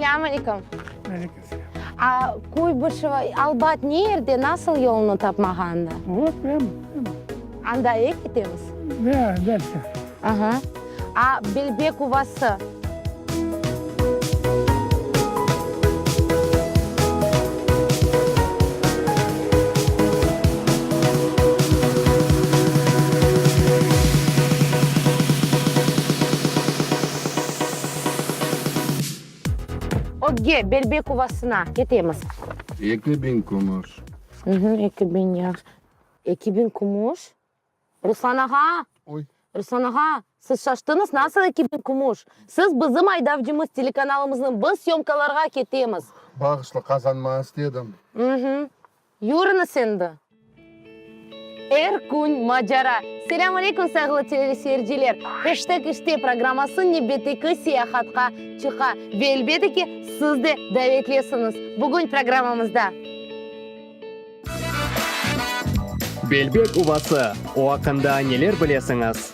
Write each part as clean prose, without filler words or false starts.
Selâm aleyküm. Aleyküm selâm. A, Kuybışevo, Albat ne yerde, nasıl yolunı tapmağa anda? Vot, prям, prям. Anda e ketemiz? Da, dальше. Aha. A, Belbek uvası? Ögge, Belbek uvasına ketemiz. 2000 kümüş. 2000 yahşı. 2000 kümüş? Ruslan ağa! Oy. Ruslan ağa, siz şaştıñız, nasıl 2000 kümüş? Siz bizim aydavcımız, telekanalımıznıñ, biz syomkalarğa ketemiz. Bağışla, qazanmağa istedim. Yürüñiz endi. Er kün macara! Selâm aleyküm, sayğılı teleseyirciler! Heşteg işte programması nevbetteki seyahatqa çıqa ve elbette ki, siz de davetlisiñiz. Bugün programmamızda. Belbek uvası, o aqqında neler bilesiñiz?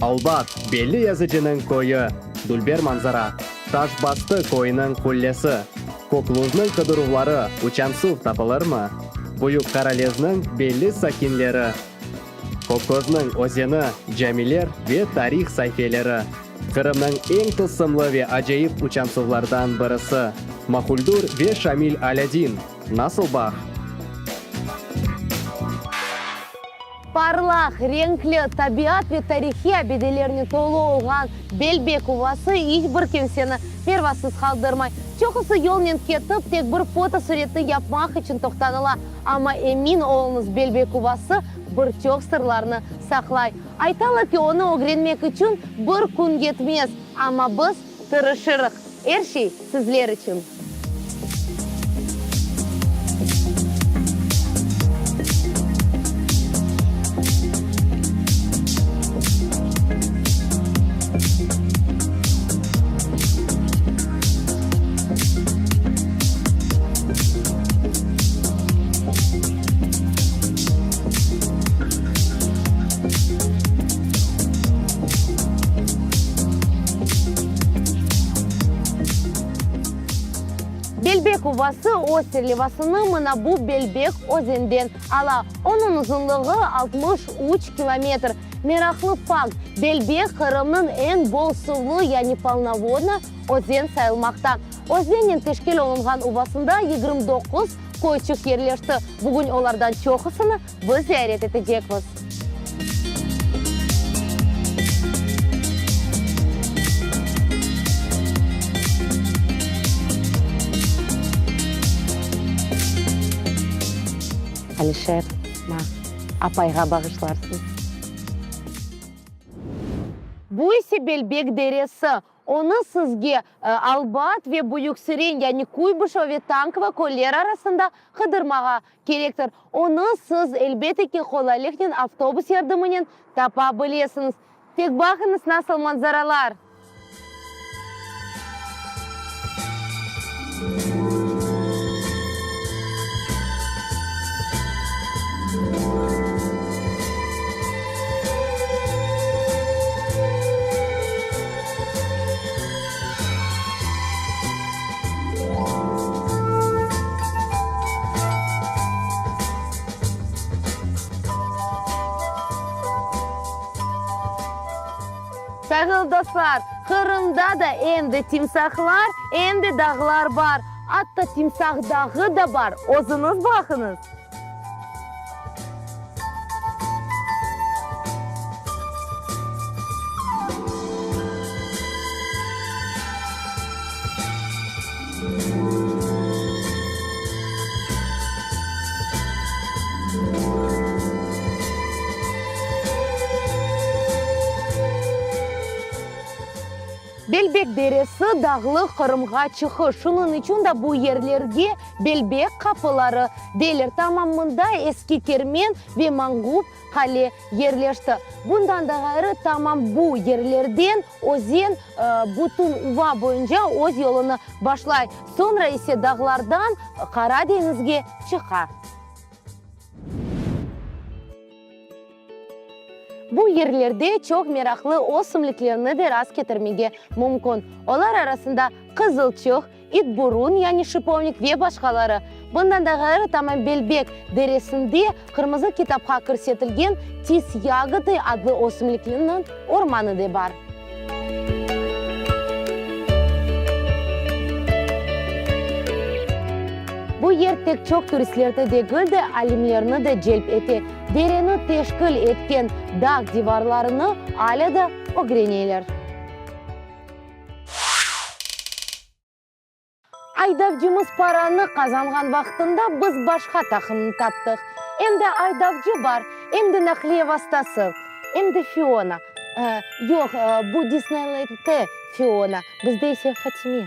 Albat, belli yazıcınıñ köyü, dülber manzara, Taş Bastı köyüniñ qullesi, Kökluznıñ qıdıruvları, uçansuv tapılırmı? Büyük Qaralezniñ belli sakinleri, Kökközniñ özeni, camiler ve tarih saifeleri, Qırımnıñ eñ tılsımlı ve acayip uçansuvlardan birisi, Mahuldür ve Şamil Alâdin, nasıl bağ? Parlaq, renkli, tabiat ve tarihiy abidelernen tolu olğan Belbek uvası iç bir kimseni pervasız qaldırmay. Çoqusı yolnen ketip, tek bir fotosureti yapmaq içün toqtanıla. Amma emin oluñız, Belbek uvası bir çoq sırlarnı saqlay. Aytalar ki, onı ögrenmek içün bir kün yetmez, amma biz tırışırıq. Er şey sizler içün! Belbek uvası öz serlevasını mına bu Belbek özenden ala. Onıñ uzunlığı 63 kilometr. Meraqlı fakt, Belbek Qırımnıñ eñ bol suvlu, yani polnovodno, özen sayılmaqta. Özennen teşkil olunğan uvasında 29 köyçik yerleşti. Bugün olardan çoqusını biz ziyaret etecekmiz. Alişer, ma, apayğa bağışlarsıñ. Bu ise Belbek deresi. Onı sizge Albat ve Büyük Siren, yani Kuybışevo ve Tankovo köyleri arasında qıdırmağa kerektir. Onı siz, elbette ki, qolaylıqnen avtobus yardımınen tapa bilesiñiz. Tek baqıñız, nasıl manzaralar! Sayğılı dostlar, Qırımda da em de timsahlar, em de dağlar bar. Atta Timsah dağı da bar, özüñiz baqıñız! Belbek deresi dağlı Qırımğa çıqış, şunıñ içün da bu yerlerge Belbek qapıları deyler. Tamam mında Eski Kermen ve Manğup qale yerleşti. Bundan da ğayrı, tamam bu yerlerden özen bütün uva boyunca öz yolunı başlay, soñra ise dağlardan Qara deñizge çıqa. Bu yerlerde çoq meraqlı ösümliklerni de rastketirmege mümkün. Olar arasında qızılçıq, İtburun, yani şipovnik ve başqaları. Bundan da ğayrı, tamam Belbek deresinde Qırmızı kitapqa kirsetilgen Tis yagıdı adlı ösümlikniñ ormanı de bar. Bu yer tek çoq turistlerni degil de, alimlerni de celp ete. Dereni teşkil etken dağ divarlarını alâ da ögreneler. Aydavcımız paranı qazanğan vaqtında biz başqa taqımnı taptıq. Em de aydavcı bar, em de naqliye vastası, em de Fiona. Yoq, bu Disneylendte Fiona, bizde ise Fatime.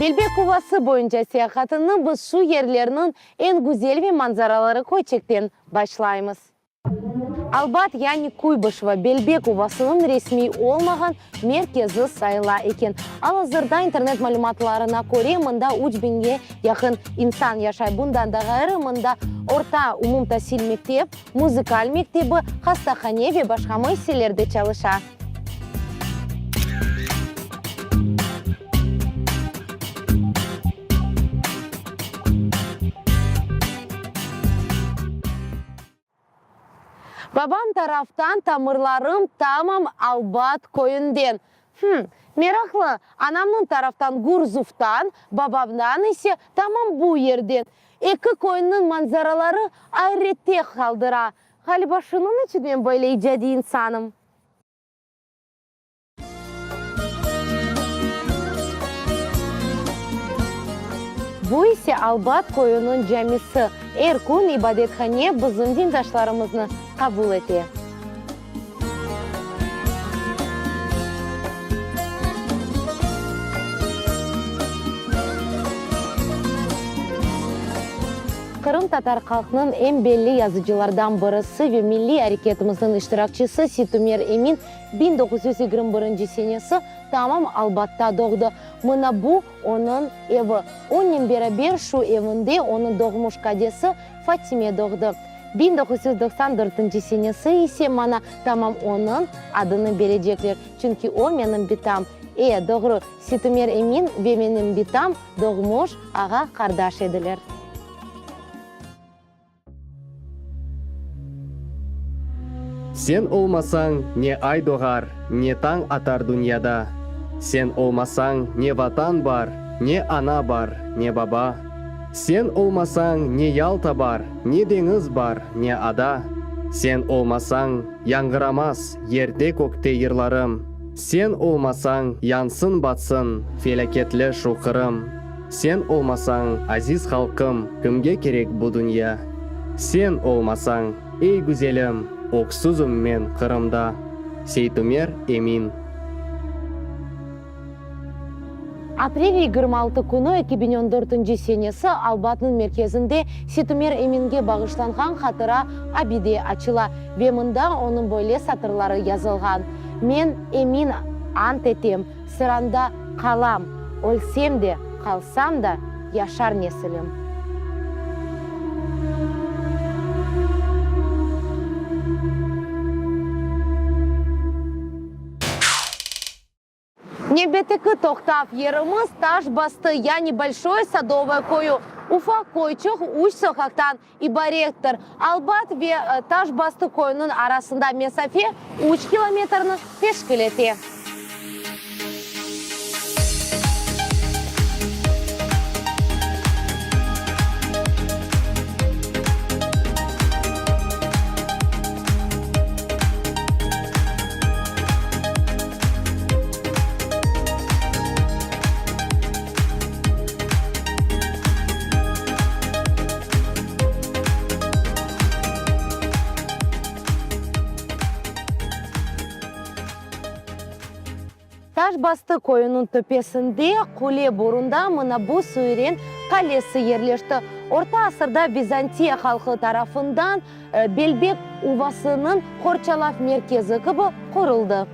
Belbek uvası boyunca seyahatını biz şu yerlerniñ eñ güzel ve manzaraları köyçekten başlaymız. Albat, yani Kuybışevo, Belbek uvasınıñ resmiy olmağan merkezi sayıla eken. Al-azırda internet malümatlarına köre, mında üç biñge yaqın insan yaşay. Bundan da ğayrı, mında orta umumtasil mektep, muzıkal mektebi, hastahane ve başqa müessiseler de çalışa. Babam taraftan tamırlarım tamam Albat köyünden. Hım, meraqlı, anamnıñ taraftan Gurzuftan, babamdan ise tamam bu yerden. Eki köyniñ manzaraları ayrette qaldıra. Ğaliba şunıñ içün men böyle icadiy insanım. Bu ise Albat köyüniñ camisi. Er kün ibadethane bizim dindaşlarımıznı qabul ete. Qırımtatar halqnıñ eñ belli yazıcılardan birisi ve milliy areketimizniñ iştirakçisi Seytumer Emin 1921 senesi tamam Albatta doğdı. Mına bu onıñ evi. Onnen beraber şu evinde onıñ doğmuş kadesi Fatime doğdı. 1994 senesi ise maña tamam onıñ adını berecekler, çünki o menim bitam. E, doğru, Seytumer Emin ve menim bitam doğmuş ağa-qardaş ediler. Sen olmasañ, ne ay doğar, ne tañ atar dünyada. Sen olmasañ, ne Vatan bar, ne ana bar, ne baba. Sen olmasañ, ne Yalta bar, ne deñiz bar, ne ada. Sen olmasañ, yañğıramaz yerde-kökte yırlarım. Sen olmasañ, yansın-batsın felâketli şu Qırım. Sen olmasañ, aziz halqım, kimge kerek bu dünya? Sen olmasañ, ey güzelim, öksüzim men Qırımda. Seytumer Emin. Aprel 26 künü 2014 senesi Albatnıñ merkezinde Seytumer Eminge bağışlanğan hatıra abide açıla ve mında onıñ böyle satırları yazılğan, Men emin ant etem, Sıranda qalam, ölsem de, qalsam da, yaşar nesilim. Nevbetteki toqtav yerimiz Taş Bastı, yani Bolşoye Sadovoye köyü. Ufaq köyçıq üç soqaqtan ibarettir. Albat ve Taş Bastı köyüniñ arasında mesafe üç kilometrni teşkil ete. Taş Bastı köyüniñ töpesinde, Qule burunda mına bu Süyren qalesi yerleşti. Orta asırda Vizantiya halqı tarafından Belbek uvasınıñ qorçalav merkezi kibi quruldı.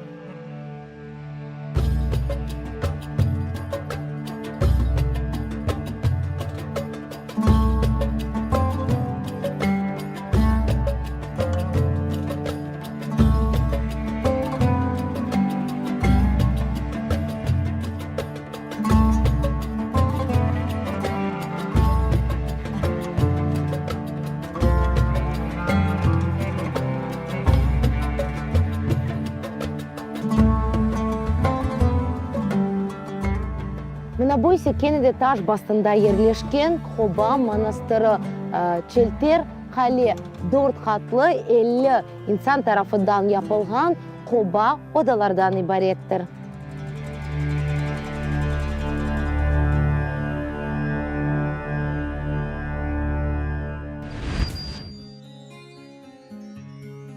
Mına bu ise kene de taş bastında yerleşken Qoba manastırı. Çelter qale, dört qatlı, 50 insan tarafından yapılğan qoba odalardan ibarettir.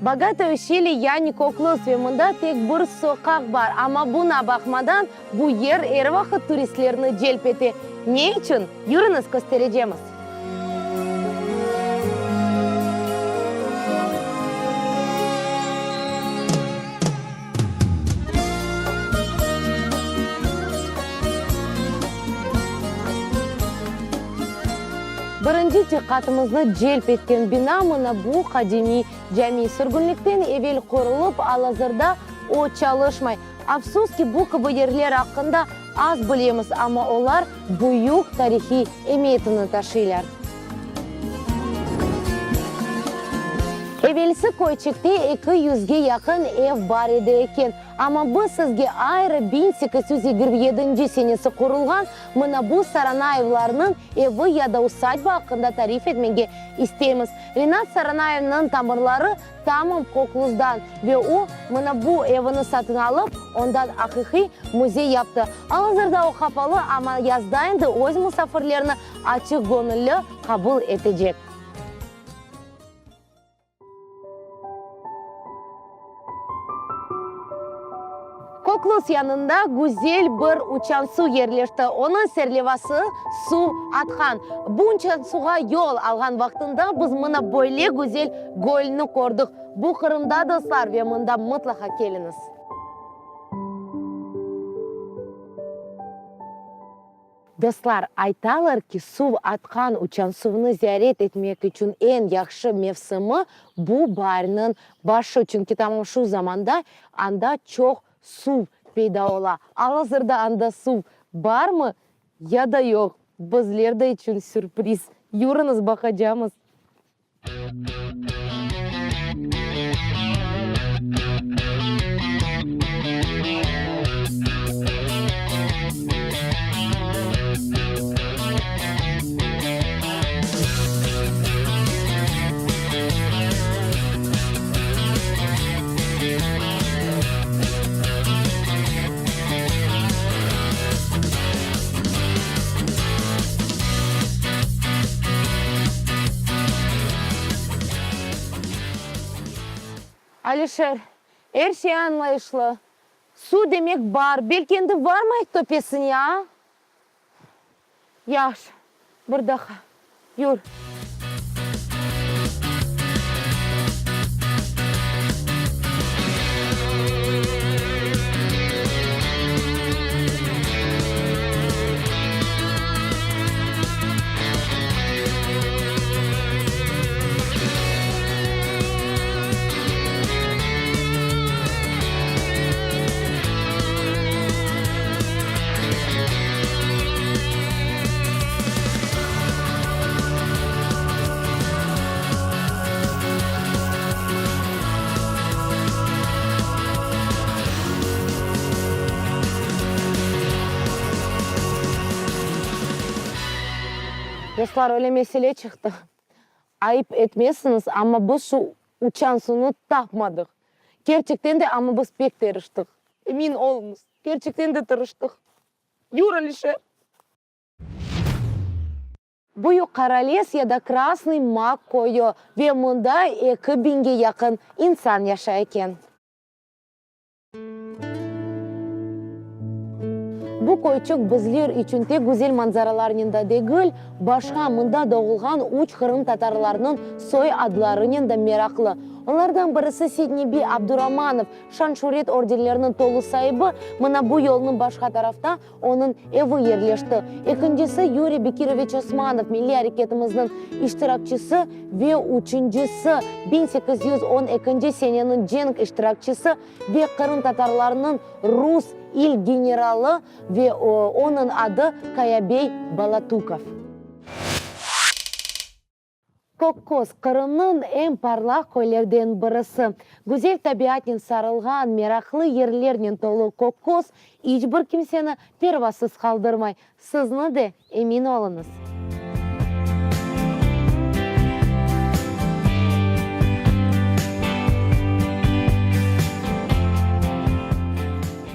Bogatoye uşelye yani Kokluz ve mında tek bir soqaq bar, amma buña baqmadan, bu yer er vaqıt turistlerni celp ete. Ne içün? Yürüñiz, kösterecemiz. Birinci diqqatımıznı celp etken bina mına bu qadimiy cami. Sürgünlikten evel qurulıp, al-azırda o çalışmay. Afsus ki, bu kibi yerler aqqında az bilemiz, amma olar büyük tarihiy emiyetini taşıylar. Evelsi köyçikte eki yüzge yaqın ev bar edi eken. Amma biz sizge ayrı 1827 senesi qurulğan mına bu Saranayevlarnıñ evi ya da usadba aqqında tarif etmege isteymiz. Rinat Saranayevniñ tamırları tamam Kokluzdan ve o, mına bu evini satın alıp, ondan aqiqiy müzey yaptı. Al-azırda o qapalı, amma yazda endi öz musafirlerini açıq göñülli qabul etecek. Kokluz yanında güzel bir uçansuv yerleşti. Onıñ serlevası Suv atqan. Bu uçansuğa yol alğan vaqtında biz mına böyle güzel gölni kördik. Bu Qırımda, dostlar, ve mında mıtlaqa keliñiz. Dostlar, aytalar ki, suv atqan uçansuvnı ziyaret etmek içün eñ yahşı mevsimi bu baarniñ başı, çünki tamam şu zamanda anda çoq suv peyda ola. Al-azırda anda suv barmı ya da yoq, bizler de içün sürpriz. Yürüñiz, baqacamız. Alişer, er şey añlayışlı. Suv demek bar, belki endi varmayıq töpesine, a? Yahşı, bir daha, yür. Dostlar, öyle mesele çıqtı. Ayıp etmezsiñiz, amma biz şu uçan suvnı tapmadıq. Kerçekten de, amma biz pek teriştiq. Emin oluñız, kerçekten de tırıştıq. Yur, Alişer! Büyük Qarales ya da Krasnıy Mak köyü ve mında eki biñge yaqın insan yaşay eken. Bu köyçik bizler içün tek güzel manzaralarnen da degil, başqa mında doğulğan üç qırımtatarlarnıñ soy adlarınen da meraqlı. Olardan birisi Seytnebi Abduramanov, Şan-şüret ordenleriniñ tolu saibi, mına bu yolnıñ başqa tarafta Onıñ evi yerleşti. Ekincisi, Yuriy Bekiroviç Osmanov, milliy areketimizniñ iştirakçisi ve üçüncisi, 1812 seneniñ cenk iştirakçisi ve qırımtatarlarnıñ rus ilk generalı ve onıñ adı Kayabey Balatukov. Kökköz, Qırımnıñ eñ parlaq köylerden birisi. Güzel tabiatnen sarılğan, meraqlı yerlernen tolu Kökköz iç bir kimseni pervasız qaldırmay. Sizni de, emin oluñız.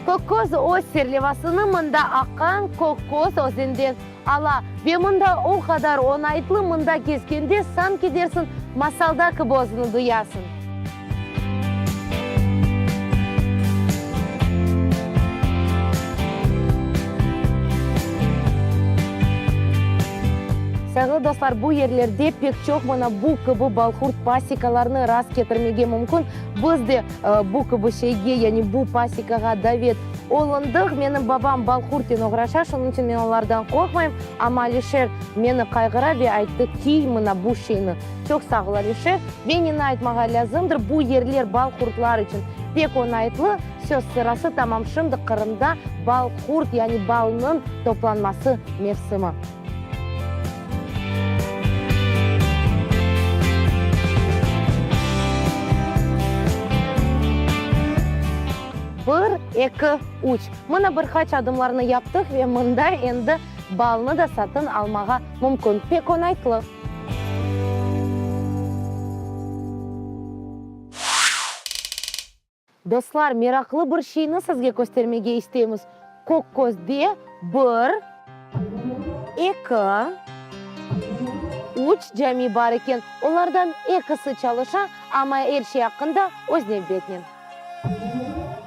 Kökköz öz serlevasını mında aqqan Kökköz özenden ala. Ve mında o qadar oñaytlı, mında kezgende sanki dersiñ masalda kibi özüni duyasıñ. Sayğılı dostlar, bu yerlerde pek çoq mına bu kibi balqurt pasikalarnı rast ketirmege mümkün. Biz de bu kibi şeyge, yani bu pasikağa davet olundıq. Menim babam balqurtnen oğraşa, şunıñ içün men olardan qorqmayım. Amma Alişer meni qayğıra ve ayttı, kiy mına bu şeyni. Çoq sağ ol, Alişer. Ve neni aytmağa lâzımdır, bu yerler balqurtlar içün pek oñaytlı. Söz sırası, tamam şimdi Qırımda balqurt, yani balnıñ toplanması mevsimi. Bir, eki, üç. Mına bir qaç adımlarnı yaptıq ve mında endi balnı da satın almağa mümkün. Pek oñaytlı. Dostlar, meraqlı bir şeyni sizge köstermege isteymiz. Kökközde bir, eki, üç cami bar eken. Olardan ekisi çalışa, amma er şey aqqında öz nevbetnen.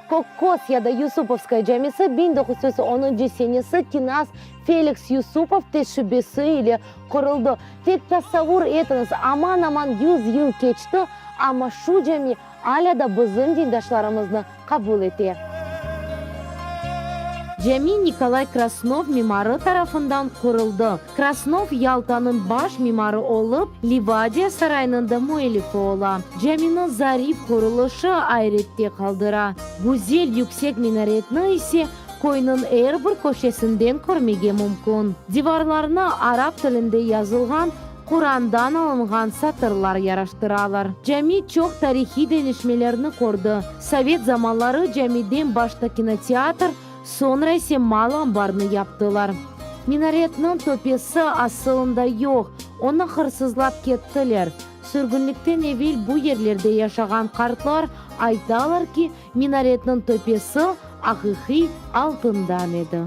Kökköz ya da Yusupovskaya camisi 1910-ncı senesi kinâz Feliks Yusupov teşebbüsi ile quruldı. Tek tasavvur etiñiz, aman-aman yüz yıl keçti, amma şu cami alâ da bizim dindaşlarımıznı qabul ete. Cami Nikolay Krasnov mimarı tarafından quruldı. Krasnov Yaltanıñ baş mimarı olıp, Livadiya sarayınıñ da müellifi ola. Caminiñ zarif qurulışı ayrette qaldıra. Güzel yüksek minaretni ise Köyniñ er bir köşesinden körmege mümkün. Divarlarnı arap tilinde yazılğan Qurandan alınğan satırlar yaraştıralar. Cami çoq tarihiy deñişmelerni kördi. Sovet zamanları camiden başta kinoteatr, soñra ise mal ambarnı yaptılar. Minaretniñ töpesi asılında yoq, onı hırsızlap kettiler. Sürgünlikten evel bu yerlerde yaşağan qartlar aytalar ki, Minaretniñ töpesi aqiqiy altından edi.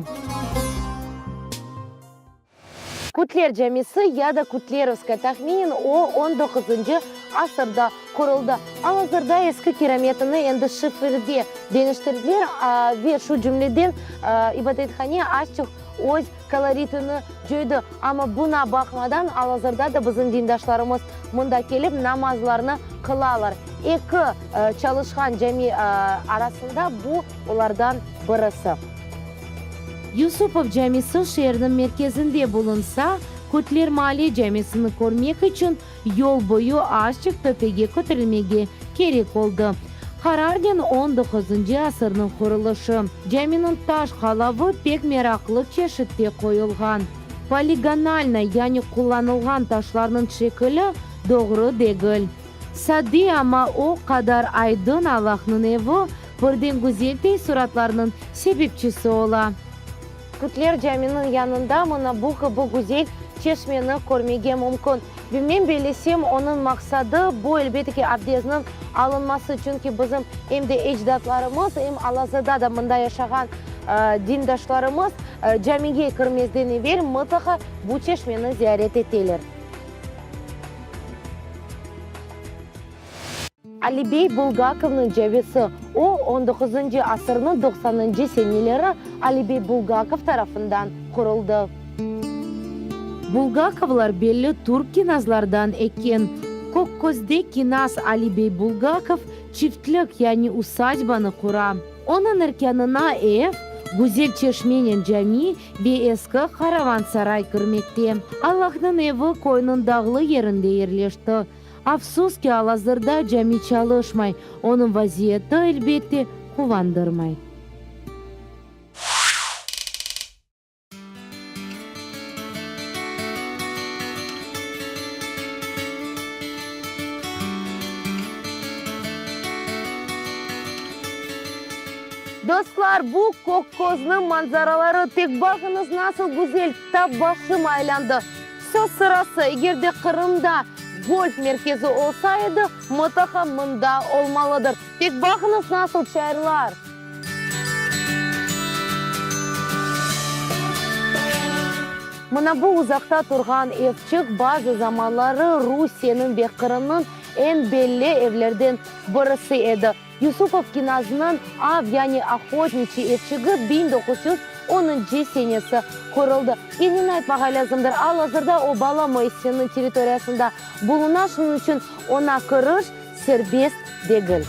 Kütler camisi ya da Kütlerovskaya, tahminen o on doquzıncı asırda quruldı. Al-azırda eski kirametini endi şiferde deñiştirdiler ve şu cümleden ibadethane azçıq öz koloritini coydı. Amma buña baqmadan, al-azırda da bizim dindaşlarımız mında kelip namazlarını qılalar. Eki çalışqan cami arasında bu olardan birisi. Yusupov camisi şeerniñ merkezinde bulunsa, Kütler maale camisini körmek içün yol boyu azçıq töpege köterilmege kerek oldı. Qararnen on doquzıncı asırnıñ qurulışı. Caminiñ taş qalavı pek meraqlı çeşitte qoyulğan. Poligonalnıy, yani qullanılğan taşlarnıñ şekili doğru degil. Sade, amma o qadar aydın Allahnıñ evi birden güzel teessuratlarnıñ sebepçisi ola. Kütler caminiñ yanında mına bu kibi güzel çeşmeni körmege mümkün. Ve men bellesem, onıñ maqsadı, bu, elbette ki, abdezniñ alınması, çünki bizim em de ecdatlarımız, em al-azırda da mında yaşağan dindaşlarımız camige kirmezden evel mıtlaqa bu çeşmeni ziyaret eteler. Ali bey Bulgakovnıñ camisi, o, on doquzıncı asırnıñ doqsanıncı seneleri Ali bey Bulgakov tarafından quruldı. Bulgakovlar belli türk kinazlardan eken. Kökközde kinaz Ali bey Bulgakov çiftlik, yani usadьbanı qura. Onıñ erkânına ev, güzel çeşmenen cami ve eski karavansaray kirmekte. Allahnıñ evi köyniñ dağlı yerinde yerleşti. Afsus ki, al-azırda cami çalışmay, onıñ vaziyeti, elbette, quvandırmay. Dostlar, bu Kökköznıñ manzaraları, tek baqıñız nasıl güzel, tap başım aylandı. Söz sırası, eger de Qırımda golf merkezi olsa edi, mıtlaqa mında olmalıdır. Tek baqıñız nasıl çayırlar. Mına bu uzaqta turğan evçik bazı zamanları Rusiyeniñ ve Qırımnıñ eñ belli evlerden birisi edi. Yusupov kinazınıñ Av, yani Ohotniçiy evçigi 1910-ncı senesi quruldı. Yenini aytmağa lâzımdır, al-azırda o bala müessiseniñ territoriyasında buluna, şunıñ içün oña kiriş serbest degil.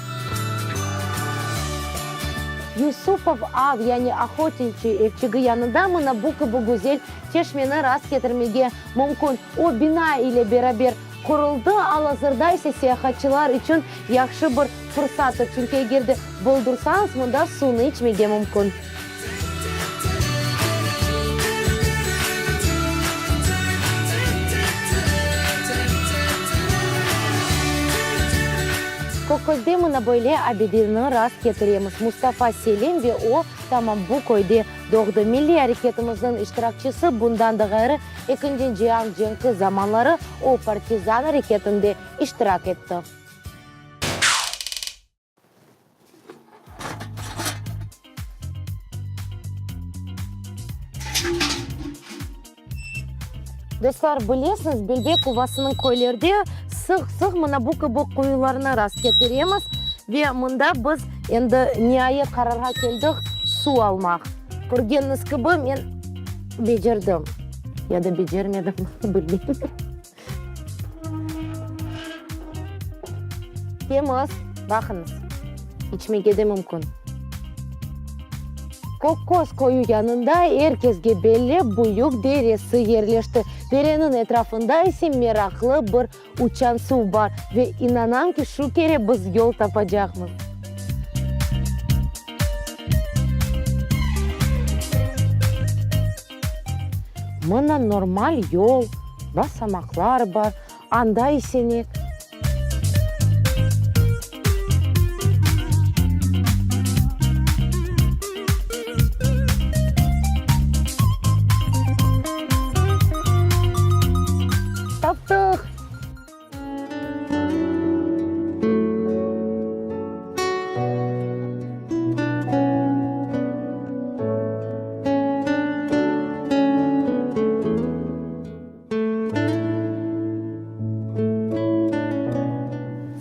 Yusupov Av, yani Ohotniçiy evçigi yanında mına bu kibi güzel çeşmeni rast ketirmege mümkün. O bina ile beraber quruldı, al-azırda ise seyahatçılar içün yahşı bir fırsattır, çünki eger de boldursañız, mında suvnı içmege mümkün. Kökközde mına böyle abideni rast ketiremiz, Mustafa Selim ve o, tamam bu köyde doğdı. Milliy areketimizniñ iştirakçisi, bundan da ğayrı, Ekinci cian cenki zamanları o partizan areketinde iştirak etti. Dostlar, bilesiñiz, Belbek uvasınıñ köylerde sıq-sıq mına bu kibi quyularnı rastketiremiz ve mında biz endi niayet qararğa keldik suv almaq. Körgeniñiz kibi, men becerdim ya da becermedim, bilmeyim. Temiz, baqıñız, içmege de mümkün. Kökköz köyü yanında er kesge belli Büyük deresi yerleşti. Dereniñ etrafında ise meraqlı bir uçan suv bar ve inanam ki, şu kere biz yol tapacaqmız. Mına normal yol, basamaqlar bar, anda ise ne? Taptıq!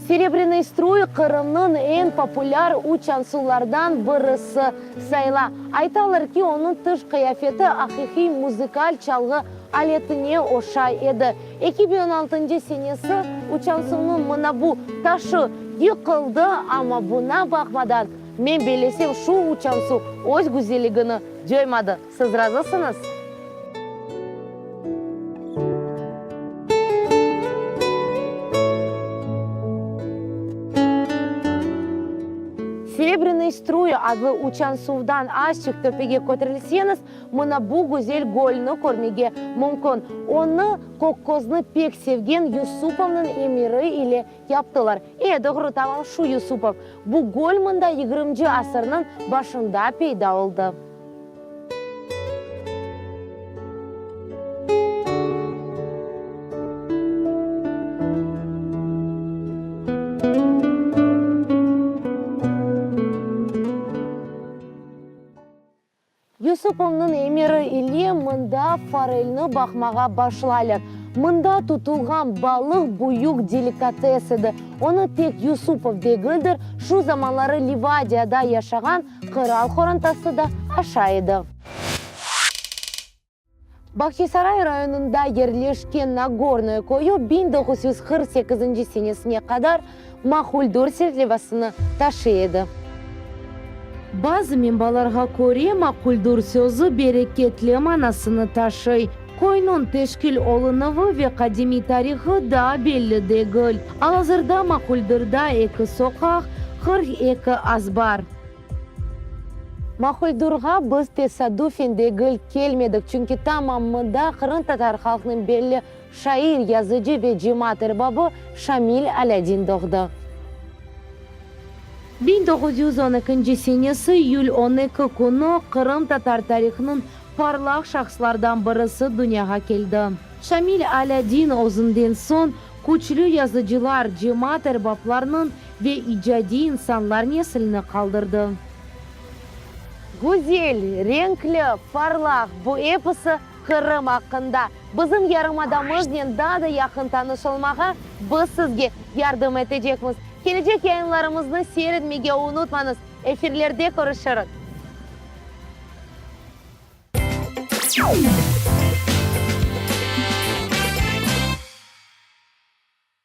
Serebrânıy struy Qırımnıñ eñ populâr uçansuvlardan birisi sayıla. Aytalar ki, onıñ tış qıyafeti aqiqiy muzıkal çalğı aletine oşay edi. 2016 senesi uçansuvnıñ mına bu taşı yıqıldı, amma buña baqmadan, men bellesem, şu uçansuv öz güzelligini coymadı. Siz razısıñız? Serebrânıy struy adlı uçansuvdan azçıq töpege köterilseñiz, mına bu güzel gölni körmege mümkün. Onı Kökközni pek sevgen Yusupovnıñ emiri ile yaptılar. E, doğru, tamam şu Yusupov. Bu göl mında yigirminci asırnıñ başında peyda oldı. Yusupovnıñ emiri ile mında forelni baqmağa başlaylar. Mında tutulğan balıq büyük delikates edi. Onı tek Yusupov degildir, şu zamanları Livadiyada yaşağan qıral qorantası da aşay edi. Bağçasaray rayonında yerleşken Nagornoye köyü 1948-nci senesine qadar Mahuldür serlevasını taşıy edi. Bazı menbalarğa köre, Mahuldür sözü bereketli manasını taşıy. Köyniñ teşkil olunuvı ve qadimiy tarihı daa belli degil. Al-azırda Mahuldürda eki soqaq, 42 azbar. Mahuldürğa biz tesadüfen degil kelmedik, çünki tamam mında qırımtatar halqnıñ belli şair, yazıcı ve cemaat erbabı Şamil Alâdin doğdı. 1912 senesi iyül 12 künü qırımtatar tarihınıñ parlaq şahıslardan birisi dünyağa keldi. Şamil Alâdin özünden soñ küçlü yazıcılar, cemaat erbaplarınıñ ve icadiy insanlar neslini qaldırdı. Güzel, renkli, parlaq, bu episi Qırım aqqında. Bizim yarımadamıznen daa da yaqın tanış olmağa biz sizge yardım etecekmiz. Kelecek yayınlarımıznı seyir etmege unutmañız. Efirlerde körüşirik!